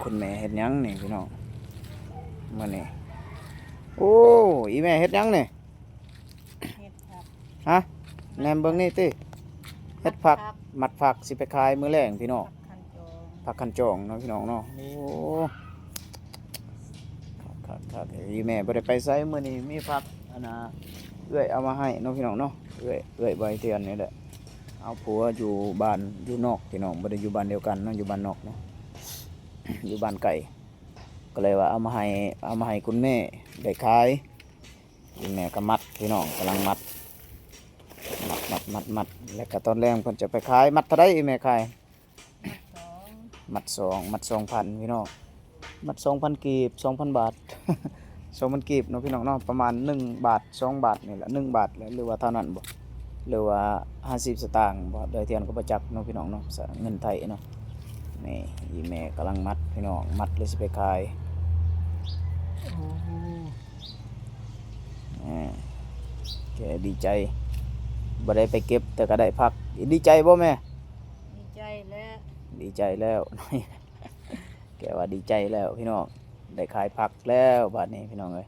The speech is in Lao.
ຄຸນແມ່ເຮັດຫຍັງນີ້ພີ່ນ້ອງ ມື້ນີ້? ໂອ້ ອີແມ່ເຮັດຫຍັງນີ້? ເຮັດຜັກ ຮະ? ແນມເບິ່ງນີ້ຕິ ເຮັດຜັກ ໝັກຜັກ ໝັກຜັກຊິໄປຂາຍມື້ແລງພີ່ນ້ອງ ຜັກຄັນຈອງ ຜັກຄັນຈອງເນາະພີ່ນ້ອງເນາະ. ໂອ້ ຄັກໆໆ ອີແມ່ບໍ່ໄດ້ໄປໃສ ມື້ນີ້ມີຜັກ ອັນນ່າ ເອື້ອຍເອົາມາໃຫ້ເນາະພີ່ນ້ອງເນາະ. ເອື້ອຍ ເອື້ອຍໃບເທຍນນີ້ແຫຼະ ເອົາຜົວຢູ່ບ້ານ ຢູ່ນອກພີ່ນ້ອງ ບໍ່ໄດ້ຢູ່ບ້ານດຽວກັນເນາະ ຢູ່ບ້ານນອກເນາະ ຢູ່ບ້ານໄກ ກໍເລີຍວ່າເອົາມາໃຫ້ ເອົາມາໃຫ້ຄຸນແມ່ໄດ້ຂາຍ. ອີແມ່ກໍໝັກພີ່ນ້ອງ ກຳລັງໝັກ ໝັກໆໆໆ ແລ້ວກໍຕອນແລງເພິ່ນຈະໄປຂາຍ. ໝັກເທົ່າໃດອີແມ່ຂາຍ? ໝັກສອງ ໝັກສອງ ໝັກສອງພັນພີ່ນ້ອງ ໝັກສອງພັນກີບ ສອງພັນບາດ ສອງພັນກີບເນາະພີ່ນ້ອງເນາະ ປະມານໜຶ່ງບາດ ສອງບາດນີ້ແຫຼະ ໜຶ່ງບາດແຫຼະ ຫຼືວ່າເທົ່ານັ້ນບໍ່ ຫຼືວ່າຫ້າສິບສະຕາງບໍ່ ເອື້ອຍເທຍນກໍບໍ່ຈັກເນາະພີ່ນ້ອງເນາະ ສະ ເງິນໄທເນາະ. ນີ້ອີແມ່ກຳລັງໝັກພີ່ນ້ອງ ໝັກແລ້ວຊິໄປຂາຍ. ໂອ້ ອ່າ ແກດີໃຈ ບໍ່ໄດ້ໄປເກັບ ແຕ່ກໍໄດ້ຜັກ. ດີໃຈບໍ່ແມ່? ດີໃຈແລ້ວ ດີໃຈແລ້ວ ແກວ່າດີໃຈແລ້ວພີ່ນ້ອງ ໄດ້ຂາຍຜັກແລ້ວບາດນີ້ພີ່ນ້ອງເອີຍ.